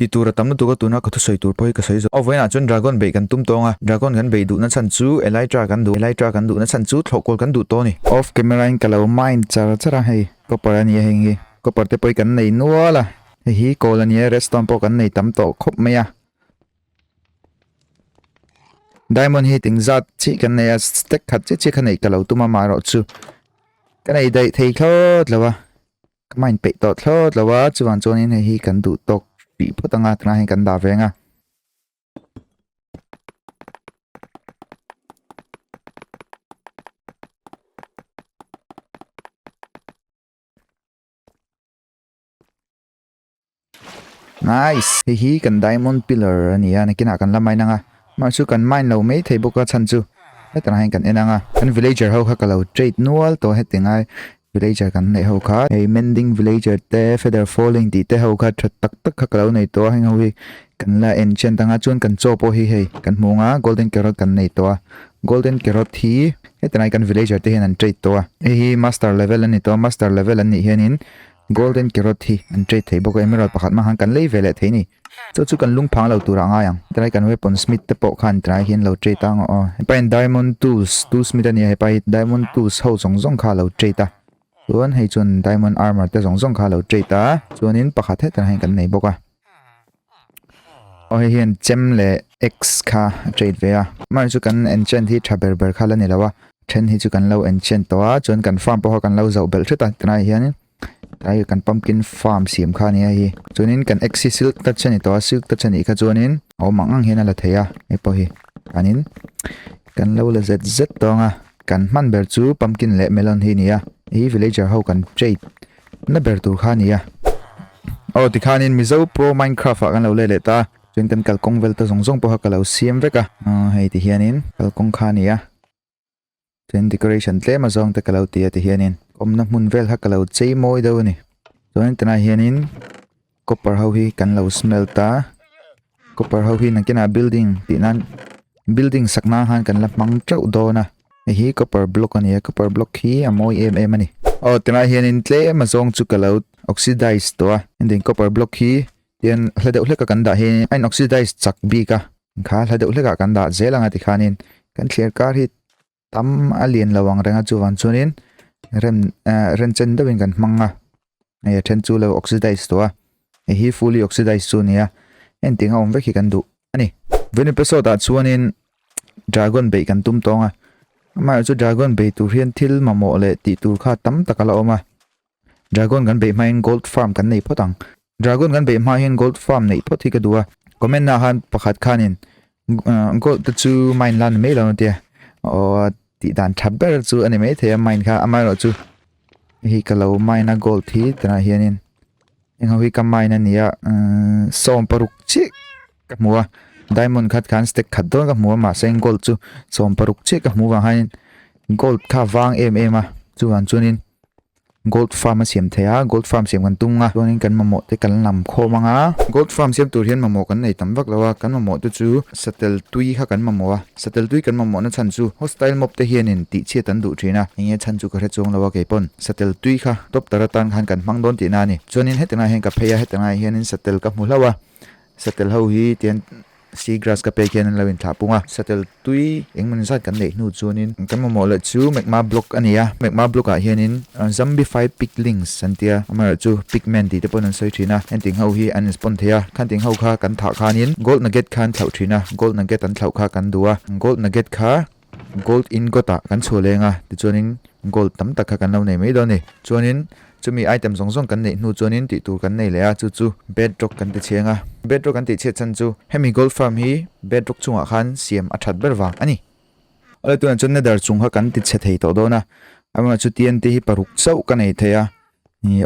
Tih tur a tam lutuk a tuna ka thusawi tur pawh hi ka sawi zawh. Aw vawiinah chuan dragon beih kan tum tawng a, dragon kan beih duhna chhan chu Elytra kan duh, Elytra kan duhna chhan chu thlawh kual kan duh tawh a ni. Off camera in ka lo mine char char a, hei copper a nia heng hi, copper te pawh hi kan nei nual a, hei hi coal a nia, redstone pawh kan nei tam tawh khawp mai a. Diamond hi ting zat chiah kan nei a, stack khat chiah chiah kha neih ka lo tum a amaherawhchu ka nei daih thei thlawt lo a. Ka mind peih tawh thlawt lo a, chuvang chuanin hei hi kan duh tawk hrih phawt anga tunah hian kan dah ve ang a. Nice! Hei hi kan diamond pillar a ni a, nakinah kan la mine ang a, mahse kan mine lo mai thei bawk a chhan chu hetah hian kan en ang a, kan villager ho kha ka lo trade nual tawh heti ngai villager kan neih ho kha, hei mending villager te feather falling tih te ho kha tha tak tak kha ka lo nei tawh a, heng ho hi kan la enchant ang a, chuan kan chaw pawh hi hei kan hmu ang a, golden carrot kan nei tawh a, golden carrot hi heti lai kan villager te hian an trade tawh a, hei hi master level a ni tawh a, master level an nih hianin Golden carrot hi an trade thei bawk a, emerald pakhat mah khan kan lei ve leh thei ni. Chu chu kan lungphang lo turah a ngai ang. Tilai kan weapon smith te pawh khan tilai hian lo trade ang aw. Hepa hian diamond tools, tool smith a nia hepa hi diamond tools ho zawng zawng kha a lo trade a. Chuan hei chuan diamond armor te zawng zawng kha a lo trade a. Chuanin pakhat hetah hian kan nei bawk a. Aw hei hian chem leh axe kha a trade ve a. Amaherawhchu kan enchant hi tha ber ber kha la ni lo a. Then hi chu kan lo enchant tawh a, chuan kan farm pawh kha kan lo zoh belh hret a. Tunah hianin tlai kan pumpkin farm siam kha a ni a hei. Chuanin kan axe hi silk touch a ni tawh a, silk touch a nih kha chuanin a awm ang ang hian a la thei a. Hei pawh hi chuanin kan lo la zet zet tawng a. Kan hman ber chu pumpkin leh melon hi a ni a. Hei villager ho kan trade na ber tur kha a ni a. Aw tikhanin Mizo Pro Minecraft ah kan lo let leh ta a, chuan kan kalkawng vel te zawng zawng pawh kha ka lo siam vek a, hei ti hianin kalkawng kha a ni a, chuan decoration tlem a zawng te ka lo ti a ti hianin awmna hmun vel kha ka lo chei mawi deuh a ni. Chuan tunah hianin copper ho hi kan lo smelt a, copper ho hi nakinah building tih nan building sak nan khan kan la hmang teuh dawn a. Hei hi copper block a ni a copper block hi a mawi em em a ni. Aw tunah hianin tlem a zawng chu ka lo oxidize tawh a ending copper block hi tian hla deuh hlek a kan dah hi a in oxidize chak bik a kha hla deuh hlek ah kan dah zel ang a tikhanin kan thliar kar hi tam a lian lo ang reng a chuvang chuanin rem ah ren chen deuhin kan hmang a hei a then chu lo oxidize tawh a hei hi fully oxidize chu a ni a engtin a awm vek hi kan duh. a ni. Vin episode ah chuanin dragon beih kan tum tawng a amaherawhchu dragon bei tur hian thil mamawh leh tih tur kha tam tak a la awm a dragon kan beih hmain gold farm kan nei phawt ang dragon kan beih hma hian gold farm neih phawt hi ka duh a comment ah khan pakhat khanin gold te chu mine la ni mai lo tia aw tih dan tha ber chu a ni mai thei a mine kha amaherawhchu hei ka lo mine a gold hi tunah hianin Heng ho hi ka mine a ni a 16 chiah ka hmu a diamond khat khan stack khat dawn ka hmu a mahse gold chu 16 chiah ka hmu vang hian gold kha vang em em a chuvang chuanin gold farm a siam thei a gold farm siam kan tum a chuanin kan mamawh te kan lam khawm ang a gold farm siam tur hian mamawh kan nei tam vak lo a kan mamawh te chu satel tui kha kan mamawh a satel tui kan mamawh na chhan chu hostile mob te hianin tih chhiat an duh thin a enge chhan chu ka hre chuang lo a keipawn satel tui kha top tar atan khan kan hmang dawn tihna a ni. Chuanin heti ngaiah hian ka phei a, heti ngaiah hianin satel ka hmu hlauh a, satel ho hi tian sea grass ka pek hian an lo inthlah pung a, satel tui engemaw zat kan neih hnu chuanin kan mamawh leh chu magma block a ni a, magma block ah hianin zombify piglings an tia, amaherawhchu pigmen tih te pawhin an sawi thin a, hengting ho hi an in-spawn thei a, khanting ho kha kan thah khanin gold nugget kha an thlauh thin a, gold nugget an thlauh kha kan duh a, gold nugget kha Gold ingot ah kan chhuah leng a, tichuanin gold tam tak kha kan lo nei mai dawn a ni. Chuanin chumi item zawng zawng kan neih hnu chuanin tih tur kan nei leh a, chu chu bedrock kan ti chheng a. Bedrock kan tih chhiat chhan chu hemi gold farm hi bedrock chungah khan siam a that ber vang a ni. Awle tunah chuan nether chung kha kan ti chhe thei tawh dawn a, amaherawhchu chu TNT hi paruk chauh ka nei thei a,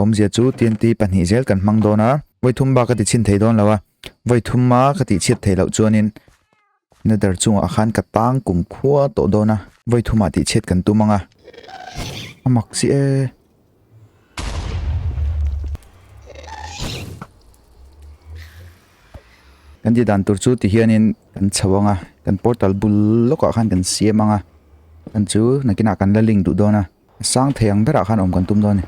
awmzia chu TNT pahnih zel kan hmang dawn a, vawithum bak ka ti chhin thei dawn lo a, vawithum a ka tih chhiat theih loh chuanin Nether chungah khan ka tang kum khua tawh dawn a, vawi thumah tih chhiat kan tum ang a, a mak si e. Kan tih dan tur chu ti hianin kan chho ang a, kan portal bul lawkah khan kan siam ang a, kan chu nakinah kan la link duh dawn a, a sang thei ang berah khan awm kan tum dawn a ni.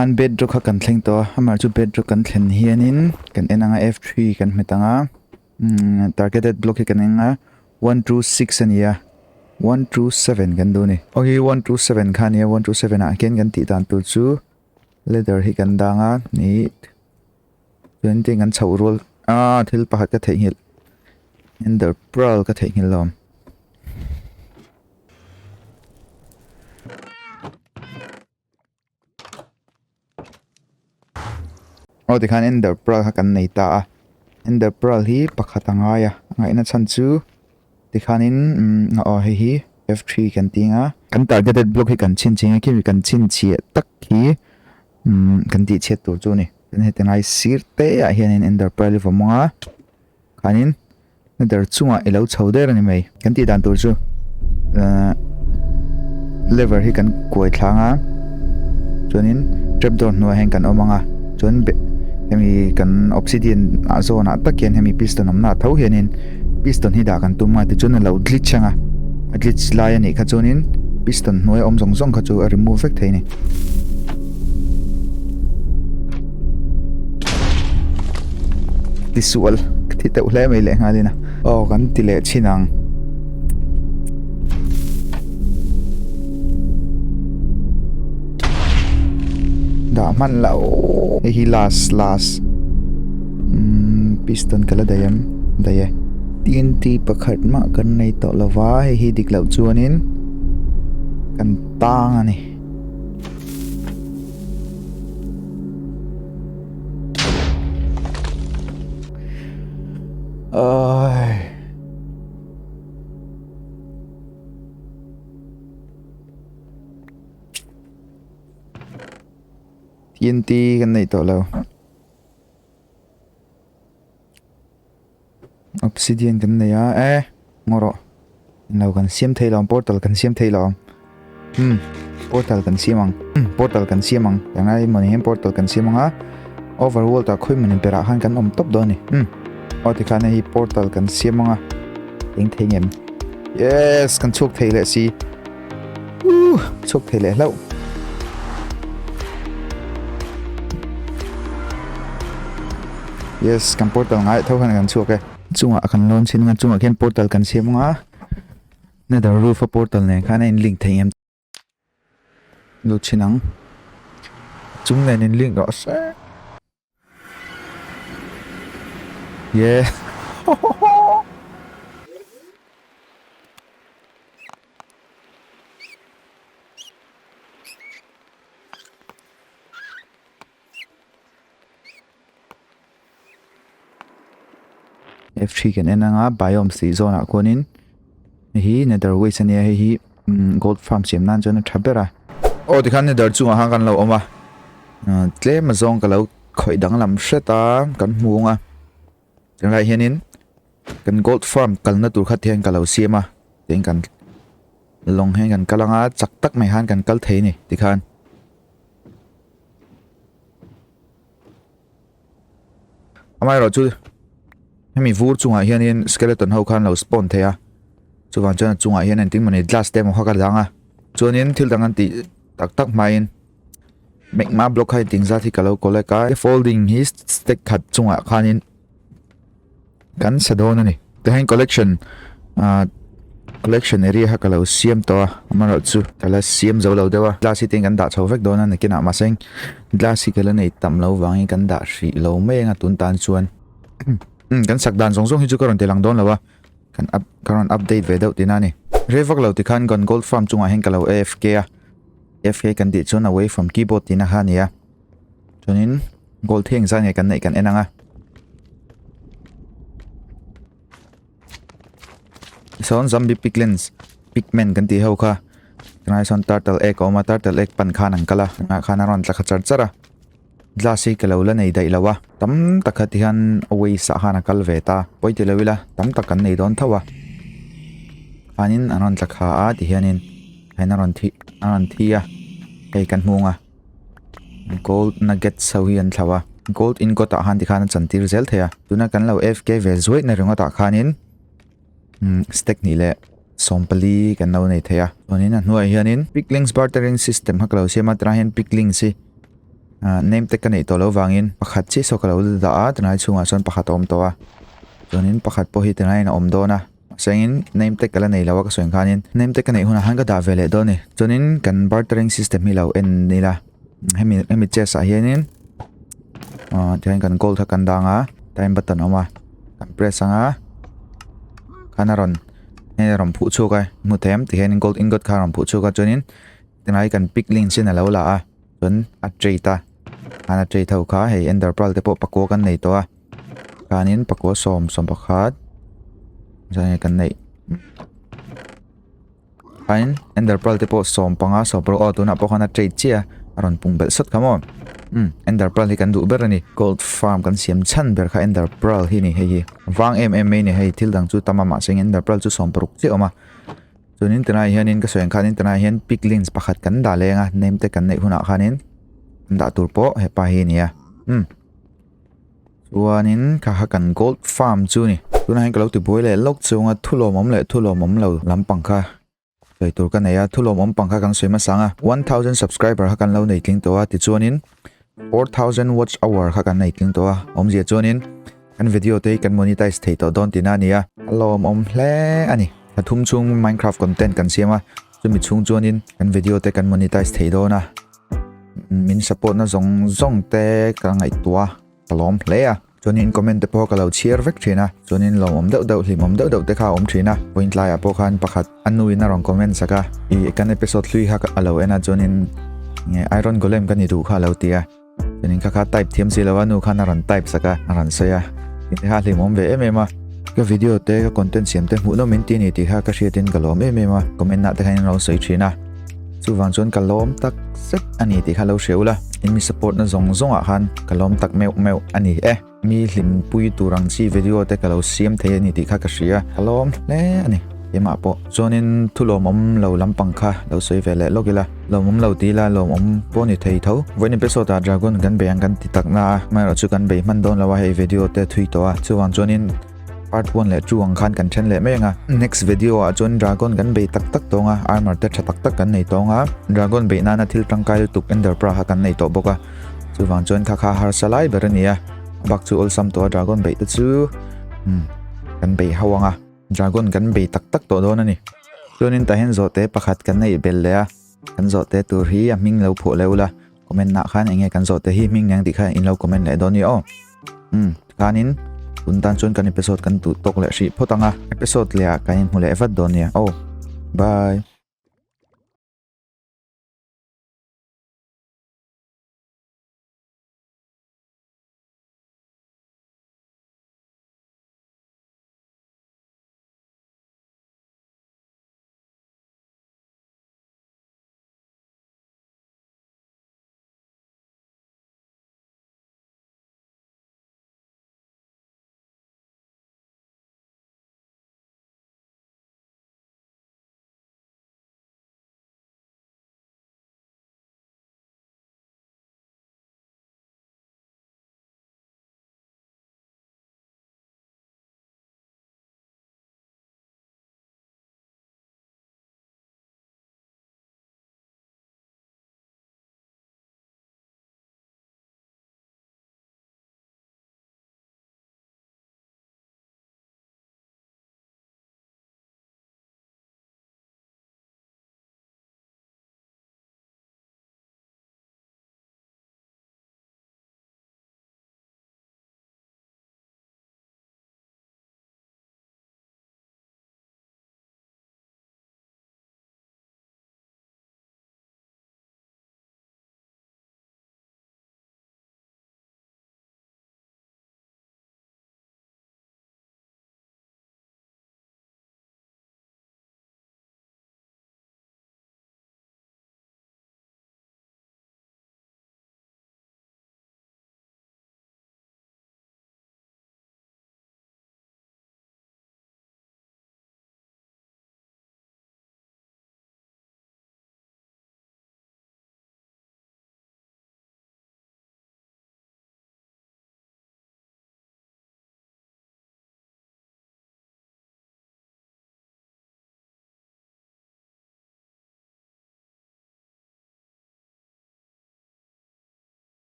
Khan bedrock kha kan thleng tawh a, amah chu bedrock kan thlen hianin kan en anga F3 kan hmet anga umm targeted block hi kan eng a 126 a ni a 127 kan duh a ni. Ok 127 kha a ni a 127 ah khian kan tih dan tur chu ladder hi kan dang a ih chuan tin kan chhoh rual ah thil pakhat ka theihnghilh ender pearl ka theihnghilh lo. Aw tikhan ender pearl kha kan nei ta a ender pearl hi pakhat a ngai a a ngaihna chhan chu tikhanin umm aw hei hi f three kan ti ang a kan targeted block hi kan chhinchhiah ang a khimi kan chhinchhiah tak hi umm kan tih chhiat tur chu a ni chuan heti ngai sir te ah hianin ender pearl hi vawm ang a khanin Nether chungah i lo chho der a ni mai. Kan tih dan tur chu ahh lever hi kan kuai thlang a chuanin trapdoor hnuaiah hian kan awm ang a chuan hemi kan obsidian ah zawn ah tak hian hemi piston awmna ah tho hianin piston hi dah kan tum a tichuan a lo glitch ang a a glitch lai a nih kha chuanin piston hnuaia awm zawng zawng kha chu a remove vek thei a ni. Tisual ka thi teuh hle mai leh nghalin a. Aw kan ti leh chhin ang. Dah hman lo. Hei hi last last. Umm piston ka la daih em? Daih e. TNT pakhat mah kan nei tawh lo va, hei hi dik loh chuanin kan tang a ni. Ai. TNT kan nei tawh lo. Obsidian kan nei a e ngaw rawh englo kan siam thei lo ang portal kan siam thei lo ang hmm portal kan siam ang hmm portal kan siam ang englai emaw ni hian portal kan siam ang a overworld ah khawi mawni berah khan kan awm tawp dawn a ni hmm aw tikhan hei hi portal kan siam ang a eng thei ngem yes kan chhuak thei leh si uh chhuak thei leh hlauh. Yes, kan portal ngai tho khan kan chhuak e. Chungah kan lawn chin anga chungah khian portal kan siam anga nether roof a portal nen khan a in link thei em lut chin ang. Chung nen in link rawh se. Yeah. F3 kan en anga biomes tih zawnah khuanin hei hi nether waste ania hei hi gold farm siam nan chuan a tha ber a. Aw tikhan nether chungah khan kan lo awm a tlem azawng ka lo khawih danglam hret a kan hmu ang a tunlai hianin kan gold farm kalna tur kha te hian ka lo siam a tin kan lawng hian kan kal anga chak tak mai khan kan kal thei a ni tikhan. Amaherawhchu hemi vur chungah hianin skeleton ho khan lo spawn thei a chuvang chuan a chungah hian engtin mawni glass te emaw kha ka dang a chuanin thil dang an tih tak tak hmain magma block kha engtin zat hi ka lo collect a folding hi stack khat chungah khanin Kan sa dawn a ni. Tihian collection ah collection area kha ka lo siam tawh a amaherawh chu ka la siam zo lo deuh a glass hi te kan dah chho vek dawn a nakinah mahse glass hi ka la nei tam lo vangin kan dah hrih lo mai anga tun tan chuan umm kan sak dan zawng zawng hi chu ka rawn ti lang dawn lo a kan up ka rawn update ve deuh tihna a ni. Rei vak lo tikhan kan gold farm chungah hian ka lo afk a afk kan tih chuan away from keyboard tihna kha a ni a. Chuanin gold hi engzat nge kan neih kan en ang a. Sawn zombie piglins pigmen kan tih ho kha tunlai sawn turtle egg a awm a turtle egg pan khan an kal a tunah khan a rawn tla kha char char a glass hi ka lo la nei daih lo a tam tak kha ti hian a waste ah khan a kal ve ta pawi ti lo ila tam tak kan nei dawn tho a khanin an rawn tla kha a ti hianin a rawn thi a rawn thi a hei kan hmung a. Gold nuggets ho hi an thlauh a gold ingot ah khan tikhan a chantir zel thei a tuna kan lo afk ve zuaih na ringawt ah khanin umm stack hnih leh sawmpali kan lo nei thei a chuanin a hnuaiah hianin picklings bartering system kha ka lo siam a tunah hian picklings hi. Name tag ka neih tawh loh vangin pakhat chiah saw ka lo dah a tunlai chhungah sawn pakhat a awm tawh a chuanin pakhat pawh hi tunlaiin a awm dawn a mahse engin name tag ka la nei lo a ka sawi ang khanin name tag ka neih hunah khan ka dah ve leh dawn a ni chuanin kan bartering system hi lo en ila hemi hemi chest ah hianin ah tihian kan gold kha kan dang a time button a awm a kan press ang a khan a rawn hei a rawn phuh chhuak a hmu thei em tihianin gold ingot kha a rawn phuh chhuak a chuanin tunlai kan pick link chin a lo la a. Chuan a trade a khan a trade ho kha hei ender pearl te pawh pakua kan nei tawh a khanin pakua sawm sawm pakhat chuan hei kan neih khanin ender pearl te pawh sawm panga sawm paruk aw tunah pawh khan a trade chiah a a rawn pung belh sawt kha maw umm ender pearl hi kan duh ber a ni gold farm kan siam chhan ber kha ender pearl hi a ni hei hi vang em em mai a ni hei thil dang chu tam a mahse ender pearl chu sawm paruk chiah a awm a. Chuanin tunah hianin ka sawi ang khanin tunah hian piglins pakhat kan dah leng a name te kan neih hunah khanin an dah tur pawh hepa hi a ni a umm chuanin kha kha kan gold farm chu a ni tunah hian ka lo ti buai leh lawk chunga thu lawmawm leh thu lawmawm lo lampang kha sawi tur ka nei a thu lawmawm pang kha kan sawi hmasa ang a 1000 subscriber kha kan lo nei tling tawh a tichuanin 4000 watch hour kha kan nei tling tawh a awmzia chuanin Kan video te hi kan monetize thei tawh dawn tihna a ni a, a lawmawm hle a ni. Thla thum chhung Minecraft content kan siam a, chumi chhung chuanin kan video te kan monetize thei dawn a. Min support na zawng zawng te ka ngaihtuah a, ka lawm hle a. Chuanin comment te pawh ka lo chhiar vek thin a, chuanin lawmawm deuh deuh hlimawm deuh deuh te kha a awm thin a. Vawiin tlaiah pawh khan pakhat a nuin a rawn comment sak a, ih kan episode hlui kha a lo en a chuanin Iron Golem ka ni duh kha a lo ti a. Chuanin kha kha type thiam si lo a nu khan a rawn type sak a a rawn sawi a tin kha hlimawm ve em em a ka video te ka content siam te hmuh nawm in ti a ni tih kha ka hriat in ka lawm em em a comment ah te khan in lo sawi thin a chuvang chuan ka lawm tak zet a ni tih kha lo hria ula in mi support na zawng zawng ah khan ka lawm tak meuh meuh a ni e mi hlimpui tur ang chi video te ka lo siam thei a ni tih kha ka hria ka lawm hle a ni. Keimah pawh chuanin thu lawmawm lo lampang kha lo sawi ve leh lawk ila, lawmawm lo ti ila lawmawm pawh ni thei tho. Vawiin episode ah Dragon kan bei ang kan ti tak na a, amaherawh chu kan bei hman dawn lo a hei video te thui tawh a, chuvang chuanin part 1 leh 2 ang khan kan then leh mai ang a. Next video ah chuan Dragon kan bei tak tak tawng a, armor te tha tak tak kan nei tawng a, Dragon beih nana thil tangkai lutuk Ender Pearl kha kan nei tawh bawk a, chuvang chuan kha kha harsa lai ber a ni a, bak chu awlsam tawh a Dragon beih te chu umm kan bei ho ang a. Dragon kan bei tak tak tawh dawn a ni. Chuanin tah hian zawhte pakhat kan neih belh leh a, kan zawhte tur hi a hming lo phuah leh ula, comment ah khan enge kan zawhte hi hming neng tih kha in lo comment leh dawn a ni aw. Umm tikhanin tun tan chuan kan episode kan duh tawk leh hrih phawt ang a, episode leh ah kan inhmu leh vat dawn a nia aw. Bye.